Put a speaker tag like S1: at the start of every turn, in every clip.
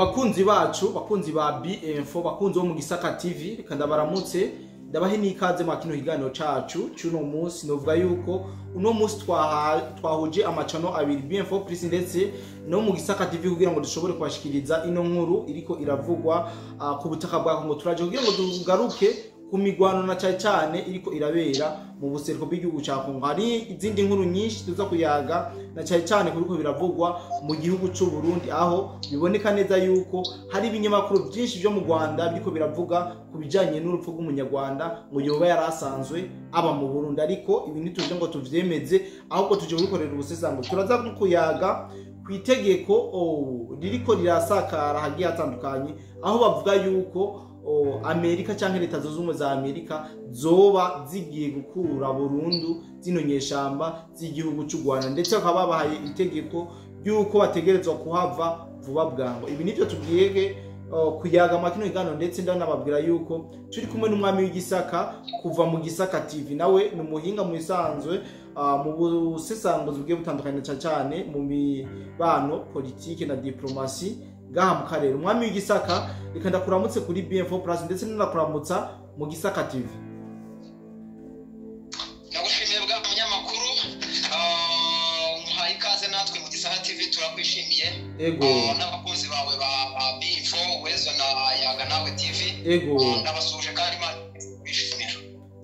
S1: Bakunzi bacu, bakunzi ba B-Info, bakunzi bo mu Gisaka TV, reka ndabaramutse, ndabahe n'ikaze mu kino kiganiro cacu c'uno munsi. Novuga yuko uno munsi twahuje amacano abiri, B-Info Plus ndetse no mu Gisaka TV, kugira ngo dushobore kubashikiriza ino nkuru iriko iravugwa ku butaka bwa Kongo. Turaje kugira ngo tugaruke ku migwano na cyane cyane iriko irabera mu buseruko bw'igihugu ca Kongo. Hari izindi nkuru nyinshi tuza kuyaga, na cyane cyane kuriko biravugwa mu gihugu c'u Burundi, aho biboneka neza yuko hari ibinyamakuru byinshi byo mu Rwanda biriko biravuga ku bijanye n'urupfu rw'umunyarwanda ngo yoba yarasanzwe aba mu Burundi. Ariko ibi ntituje ngo tuvyemeze, ahubwo tuje kubikorera ubusesango. Turaza no kuyaga ku itegeko ririko rirasakara hagiye hatandukanye, aho bavuga yuko Amerika canke Leta Zunze Ubumwe za Amerika zoba zigiye gukura burundu zino nyeshamba z'igihugu c'u Rwanda, ndetse bakaba babahaye itegeko ry'uko bategerezwa kuhava vuba bwangu. Ibi nivyo tugiye kuyaga mu kino kiganiro, ndetse ndanababwira yuko turi kumwe n'umwami w'Igisaka kuva mu Gisaka TV. Nawe ni umuhinga mu bisanzwe mu busesanguzi bugiye butandukanye, cyane cyane mu mibano, politike na diplomasi ngaha mu karere. Umwami w'Igisaka, reka ndakuramutse kuri BM4 Plus, ndetse nanakuramutsa mu Gisaka TV.
S2: Ndagushimiye bwa munyamakuru, muhaye ikaze natwe mu Gisaka TV, turakwishimiye.
S1: Ego.
S2: N'abakunzi bawe ba B4 Wezo na Yaga Nawe TV.
S1: Ego.
S2: Ndabasuhuje kandi Imana bishimira.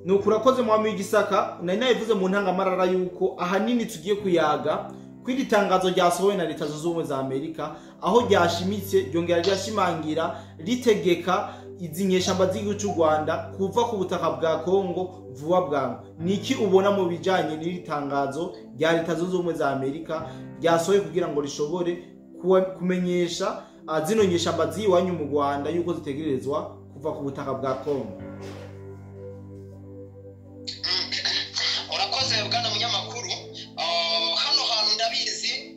S1: Nuko urakoze, mwami w'Igisaka. Nari nabivuze mu ntangamarara yuko ahanini tugiye kuyaga kw'iri tangazo ryasohowe na Leta Zunze Ubumwe za Amerika, aho ryashimitse ryongera ryashimangira ritegeka izi nyeshamba z'igihugu cy'u Rwanda kuva ku butaka bwa Kongo vuba bwangu. Niki ubona mu bijanye n'iri tangazo rya Leta Zunze Ubumwe za Amerika ryasohoye kugira ngo rishobore kumenyesha zino nyeshamba z'iwanyu mu Rwanda yuko zitegerezwa kuva ku butaka bwa Kongo?
S2: Urakoze bwana munyamakuru. Hano hantu ndabizi,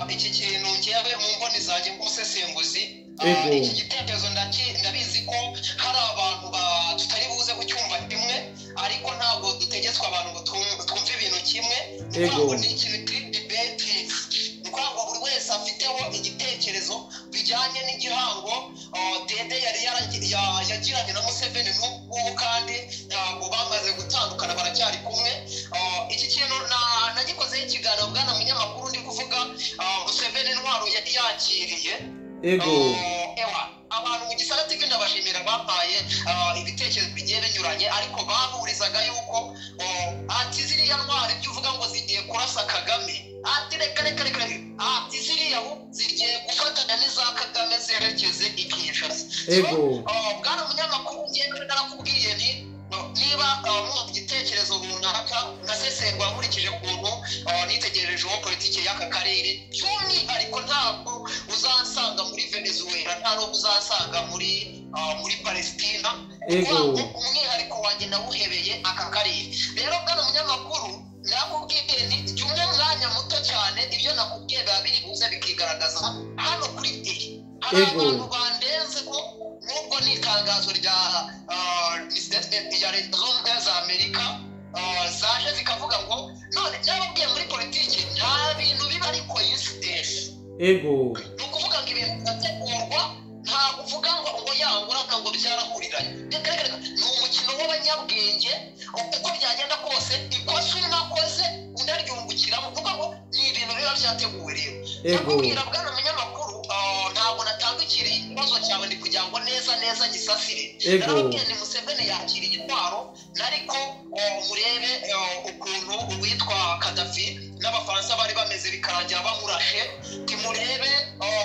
S2: iki kintu ngewe mu mboni zanjye nk'umusesenguzi, iki gitekerezo ndabizi ko hari abantu tutari buze kucyumva kimwe, ariko ntabwo dutegetswe abantu ngo twumve ibintu kimwe. Ni ni ikintu kiri debate, ni ukuvuga ngo buri wese afiteho igitekerezo bijyanye n'igihango Dede yari yagiranye na Museveni n'ubu, kandi ntabwo bamaze gutandukana, baracyari kumwe. Iki kintu nagikozeho ikiganiro, bwana munyamakuru, ndi kuvuga Museveni intwaro yari yakiriye.
S1: Ego.
S2: Ewa, abantu mu Gisaka TV ndabashimira, bampaye ibitekerezo bigiye binyuranye, ariko bahurizaga yuko ati ziriya ntwari ibyo uvuga ngo zigiye kurasa Kagame, ati reka reka reka, ati ziriya zigiye gufatanya n'iza Kagame zerekeze i Kinshasa.
S1: Ego.
S2: Bwana munyamakuru, ngewe narakubwiye nti niba mwumva igitekerezo runaka nkasesengura nkurikije ukuntu nitegereje uwo politiki y'aka karere, by'umwihariko ntabwo uzansanga muri Venezuela, nta nubwo uzasanga muri Palestina.
S1: Ego.
S2: Umwihariko wanjye nawuhebeye aka karere. Rero bwana munyamakuru, nakubwiye nti jya umwe mwanya muto cyane, ibyo nakubwiye biba biri buze bikigaragaza hano kuri tele. Hari abantu bandenze ko nubwo ni itangazo rya ya Leta Zunze Ubumwe za Amerika zaje zikavuga ngo none byababwiye muri politiki nta bintu biba ari coincidence.
S1: Ego.
S2: Ni ukuvuga ngo ibintu birategurwa, ntabwo uvuga ngo yangura ngo byarahuriranye. Reka reka reka, ni umukino w'abanyabwenge. Uko byagenda kose ikosa umwe akoze undi aryungukiramo, kuko ngo ni ibintu biba byateguwe. Rero ndakubwira bwana munyamakuru, ntabwo natandukiriye ikibazo cyawe, ndi kugira ngo neza neza gisasire. Narababwiye ni Museveni yakiriye intwaro, ariko murebe ukuntu uwitwa Kadafi n'Abafaransa bari bameze bikarangira bamurashe. Timurebe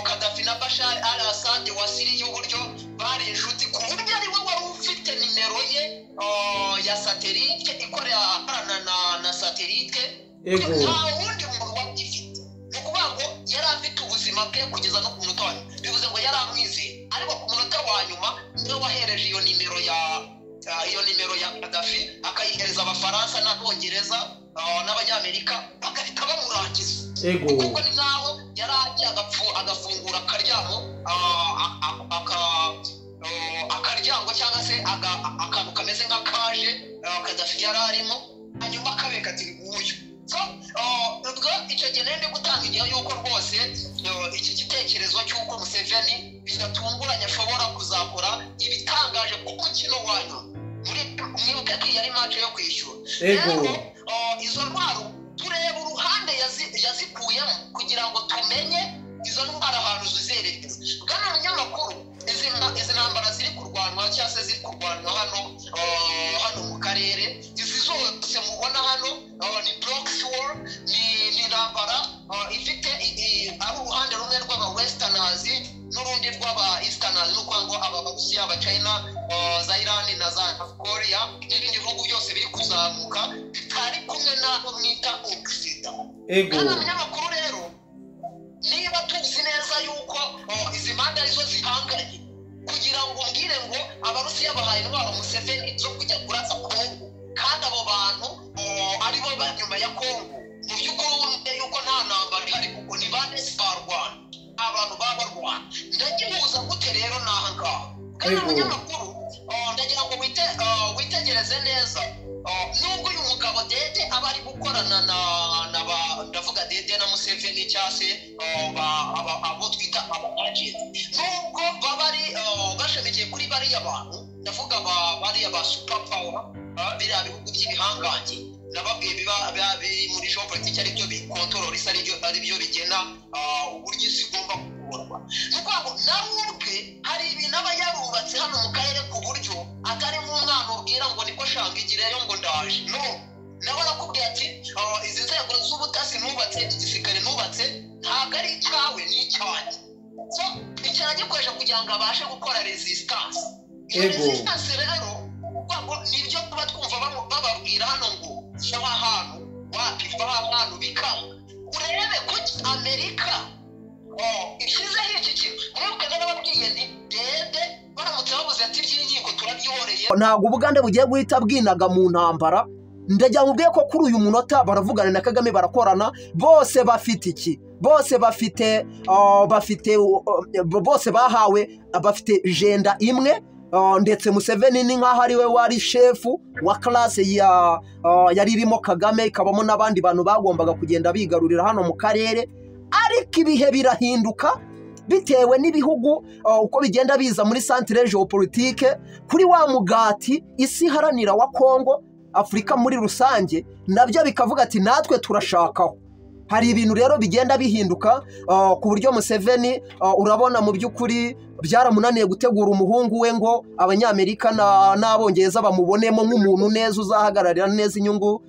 S2: Kadafi na Bashar al-Assad wa Siriya uburyo bari inshuti, ku buryo ari we wari ufite nimero ye ya satelite, ikorana na satelite. Nta wundi muntu wari ugifite. Ni ukuvuga ngo yari afite ubuzima bwe kugeza no ku munota wa nyuma, bivuze ngo yari amwizeye, ariko ku munota wa nyuma niwe wahereje iyo nimero ya Kadafi, akayihereza Abafaransa n'Abongereza n'Abanyamerika, bagahita bamurangiza. Kuko ni nkaho yari agiye agafungura akaryamo, akaryango cyangwa se akantu kameze nk'akaje Kadafi yari arimo, hanyuma akabeka ati nguyu. Ubwo icyo gihe nari ndi gutanga igihe yuko rwose iki gitekerezo cy'uko Museveni Bidatunguranye ashobora kuzakora ibitangaje ku mukino wa nyuma. Muri mwibuke ko iyi ari match yo kwishyura. Rero izo ntwaro tureba uruhande yazikuyemo kugira ngo tumenye izo ntwaro ahantu zizerekeza. Bwana munyamakuru, izi ntambara ziri kurwanwa cyangwa se ziri kurwanwa hano hano mu karere, izi zose mubona hano ni proxy war, ni intambara ifite ari uruhande rumwe rw'aba westerners n'urundi rw'aba easterners, ni ukuvuga ngo aba Barusiya, aba China, za Iran na za Korea n'ibindi bihugu byose biri kuzamuka bitari kumwe n'abo mwita Occident. Bwana munyamakuru rero, niba tuzi neza yuko izi mpande arizo zihanganye, kugira ngo umbwire ngo Abarusiya bahaye intwaro Museveni zo kujya kurasa Kongo, kandi abo bantu aribo bari nyuma ya Kongo, mu by'ukuri wumve yuko nta ntambara ihari, kuko ni bande barwana, abantu baba barwana. Ndagihuza gute rero n'aha ngaha? Bwana munyamakuru, ndagira ngo witegereze neza. Nubwo uyu mugabo Dede aba ari gukorana na ba, ndavuga Dede na Museveni cyangwa se abo twita aba agents, nubwo baba ari bashamikiye kuri bariya bantu, ndavuga bariya ba super power, biriya bihugu by'ibihangange nababwiye biba biri muri géopolitique, aribyo bikontorora isi, aribyo bigena uburyo isi igomba kuyoborwa. Ni ukuvuga ngo nawe ubwe hari ibintu aba yarubatse hano mu karere, ku buryo atari nk'umwana ubwira ngo niko shanga igireyo ngo ndaje. No, nawe arakubwira ati izi nzego z'ubutasi nubatse, igisirikare nubatse, ntabwo ari icyawe, ni icyanjye. So icyo aragikoresha kugira ngo abashe gukora resistance. Iyo resistance rero, ngo nibyo tuba twumva bababwira hano ngo va ahantu, wapi, va ahantu, bikanga. Urebe kuki Amerika ishyizeho iki kintu. Mwibuke narababwiye nti Dede baramutse babuze ati iby'inkiko turabyihoreye,
S3: ntabwo Ubugande bugiye guhita bwinaga mu ntambara. Ndagira ngo ubwiye ko kuri uyu munota baravugana na Kagame, barakorana, bose bafite iki, bose bafite bafite bose bahawe, bafite agenda imwe. Ndetse Museveni ni nk'aho ari we wari shefu wa classe ya yari irimo Kagame, ikabamo n'abandi bantu bagombaga kugenda bigarurira hano mu karere. Ariko ibihe birahinduka bitewe n'ibihugu uko bigenda biza muri centre géopolitique, kuri wa mugati isi iharanira wa Kongo, Afurika muri rusange, nabyo bikavuga ati natwe turashakaho. Hari ibintu rero bigenda bihinduka ku buryo Museveni urabona mu by'ukuri byaramunaniye gutegura umuhungu we ngo Abanyamerika n'Abongereza bamubonemo nk'umuntu neza uzahagararira neza inyungu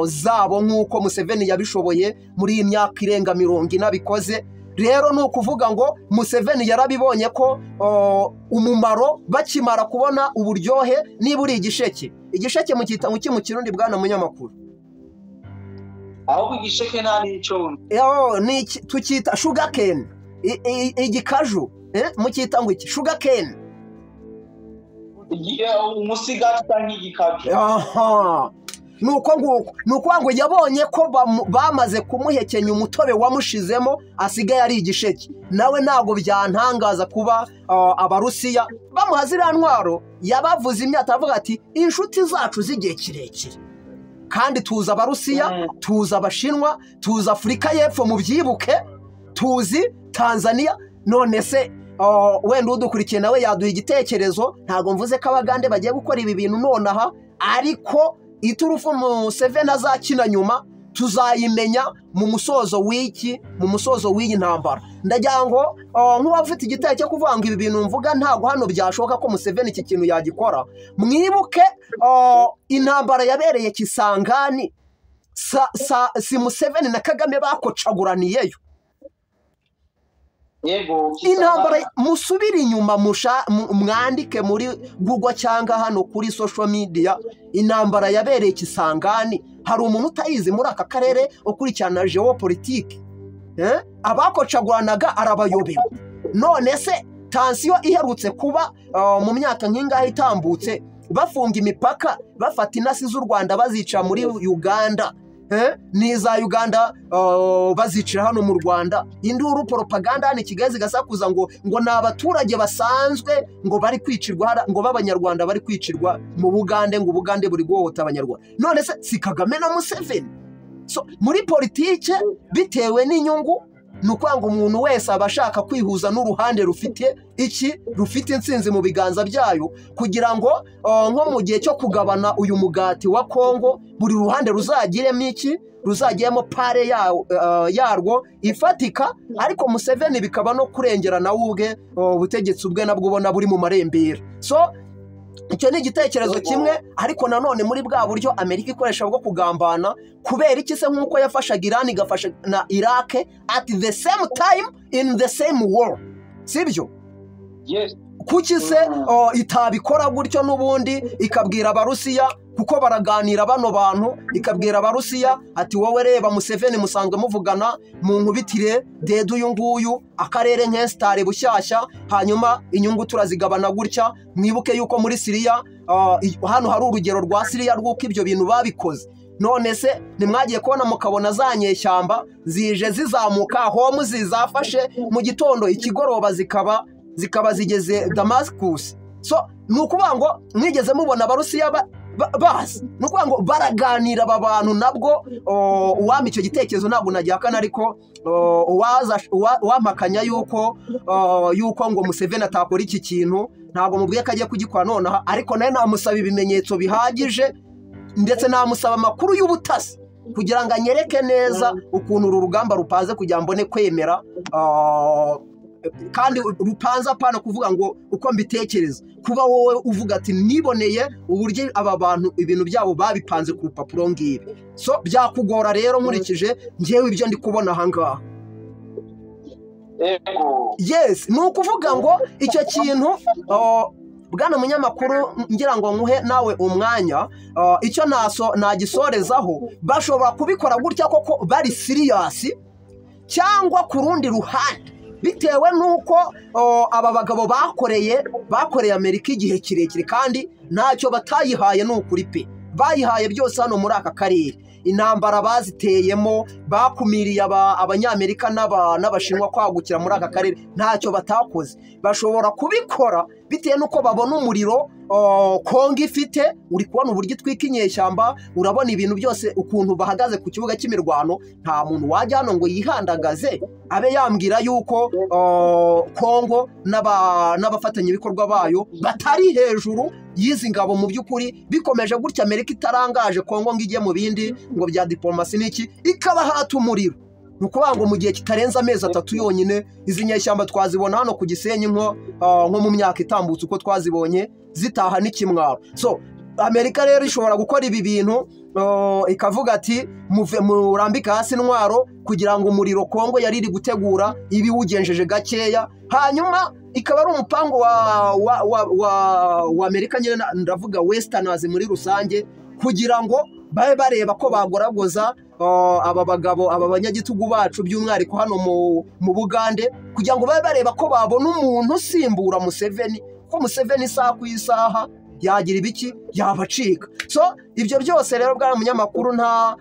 S3: zabo, nk'uko Museveni yabishoboye muri iyi myaka irenga 40 abikoze. Rero ni ukuvuga ngo Museveni yarabibonye ko umumaro, bakimara kubona uburyohe, niba uri igisheke, igisheke mukita ngo iki mu Kirundi, bwana munyamakuru?
S4: Ahubwo igisheke nta n'icyo.
S3: Ni tukita sugar cane, igikaju mukita ngo iki? Sugar cane.
S4: Umusigati cyangwa igikaju.
S3: Aha, ni uko nguko. Ni ukuvuga ngo yabonye ko bamaze kumuhekenya umutobe wamushizemo, asigaye ari igisheke. Nawe ntabwo byantangaza kuba Abarusiya bamuha ziriya ntwaro. Yabavuze imyaka avuga ati inshuti zacu z'igihe kirekire, kandi tuzi Abarusiya, tuzi Abashinwa, tuzi Afurika y'Epfo, mubyibuke, tuzi Tanzania. None se wenda udukurikiye nawe yaduha igitekerezo. Ntabwo mvuze ko Abagande bagiye gukora ibi bintu nonaha, ariko iturufu Museveni azakina nyuma tuzayimenya mu musozo w'iki, mu musozo w'iyi ntambara. Ndagira ngo nk'uwaba ufite igitero cyo kuvuga ngo ibi bintu mvuga ntabwo hano byashoboka ko Museveni iki kintu yagikora, mwibuke intambara yabereye Kisangani, si Museveni na Kagame bakocaguraniyeyo?
S4: Yego.
S3: Intambara, musubire inyuma, mwandike muri Google cyangwa hano kuri social media, intambara yabereye Kisangani. Hari umuntu utayizi muri aka karere ukurikirana géopolitique? Abakocaguranaga arabayobewe? None se tension iherutse kuba mu myaka nk'ingahe itambutse, bafunga imipaka, bafata intasi z'u Rwanda bazica muri Uganda, n'iza Uganda bazicira hano mu Rwanda, induru propaganda hano i Kigali zigasakuza ngo ni abaturage basanzwe ngo bari kwicirwa, ngo b'Abanyarwanda bari kwicirwa mu Bugande, ngo Ubugande buri guhohota Abanyarwanda. None se si Kagame na Museveni? So muri politike, bitewe n'inyungu. Ni ukuvuga ngo umuntu wese aba ashaka kwihuza n'uruhande rufite iki, rufite intsinzi mu biganza byayo, kugira ngo nko mu gihe cyo kugabana uyu mugati wa Kongo, buri ruhande ruzagiremo iki, ruzagiremo pare yarwo ifatika. Ariko Museveni bikaba no kurengera nawe ubwe ubutegetsi ubwe nabwo ubona buri mu marembera. So icyo ni igitekerezo kimwe, ariko nanone muri bwa buryo Amerika ikoresha bwo kugambana. Kubera iki se nk'uko yafashaga Iran igafasha na Iraq at the same time in the same war, sibyo?
S4: Yes.
S3: Kuki se itabikora gutyo n'ubundi, ikabwira Abarusiya, kuko baraganira bano bantu, ikabwira Abarusiya ati wowe reba Museveni musanzwe muvugana, mu nkubitire dede uyu nguyu akarere nk'esitare bushyashya, hanyuma inyungu turazigabana gutya. Mwibuke yuko muri Siriya, hano hari urugero rwa Siriya rw'uko ibyo bintu babikoze. None se ntimwagiye kubona mukabona za nyeshyamba zije zizamuka homu zizafashe mu gitondo, ikigoroba zikaba zigeze Damascus. So ni ukuvuga ngo mwigeze mubona Abarusiya bazi, ni ukuvuga ngo baraganira aba bantu. Nabwo uwampa icyo gitekerezo ntabwo nagihakana, ariko uwampakanya yuko ngo Museveni atakora iki kintu, ntabwo mubwiye ko agiye kugikora nonaha, ariko nawe namusaba ibimenyetso bihagije, ndetse namusaba amakuru y'ubutasi kugira ngo anyereke neza ukuntu uru rugamba rupanze, kugira ngo mbone kwemera. Kandi rupanze apana kuvuga ngo uko mbitekereza, kuba wowe uvuga ati niboneye uburyo aba bantu ibintu byabo babipanze ku rupapuro ngibi. So byakugora rero nkurikije ngewe ibyo ndi kubona aha ngaha. Yes, ni ukuvuga ngo icyo kintu, bwana munyamakuru, ngira ngo nkuhe nawe umwanya, icyo nagisorezaho, bashobora kubikora gutya koko bari serious, cyangwa ku rundi ruhande bitewe n'uko aba bagabo bakoreye Amerika igihe kirekire kandi ntacyo batayihaye. Ni ukuri pe, bayihaye byose hano muri aka karere. Intambara baziteyemo, bakumiriye Abanyamerika n'Abashinwa kwagukira muri aka karere, ntacyo batakoze. Bashobora kubikora bitewe n'uko babona umuriro Kongo ifite. Uri kubona uburyo itwika inyeshyamba, urabona ibintu byose ukuntu bahagaze ku kibuga cy'imirwano. Nta muntu wajya hano ngo yihandagaze abe yambwira yuko Kongo n'abafatanyabikorwa bayo batari hejuru y'izi ngabo. Mu by'ukuri bikomeje gutya, Amerika itarangaje Kongo ngo ijye mu bindi ngo bya diplomasi n'iki, ikabahata umuriro. Ni ukuvuga ngo mu gihe kitarenze amezi 3 yonyine, izi nyeshyamba twazibona hano ku Gisenyi nko mu myaka itambutse uko twazibonye zitaha n'ikimwaro. So Amerika rero ishobora gukora ibi bintu, ikavuga ati murambike hasi intwaro kugira ngo umuriro Kongo yari iri gutegura ibiwugenjeje gakeya, hanyuma ikaba ari umupango wa Amerika nyine, ndavuga Westerners muri rusange, kugira ngo babe bareba ko bagoragoza aba bagabo, aba banyagitugu bacu by'umwihariko hano mu Bugande, kugira ngo babe bareba ko babona umuntu usimbura Museveni, ko Museveni isaha ku isaha yagira ibiki, yabacika. So ibyo byose rero bwana munyamakuru, nta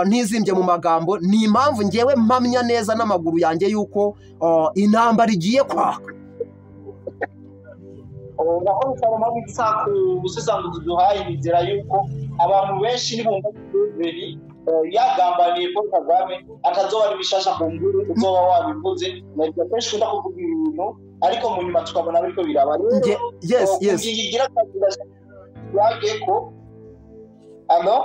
S3: ntizimbye mu magambo, ni impamvu ngewe mpamya neza n'amaguru yanjye yuko intambara igiye kwaka.
S4: Urakoze cyane Mabitsa ku busesanguzi duhaye. Nizera yuko abantu benshi nibumva Museveni yagambaniye Paul Kagame atazoba ari bishasha ku nguru uzoba wabivuze. Nabyo kenshi ukunda kuvuga ibintu ariko mu nyuma tukabona biriko biraba.
S3: Yes, yes.
S4: Igira kabira yage ko ano.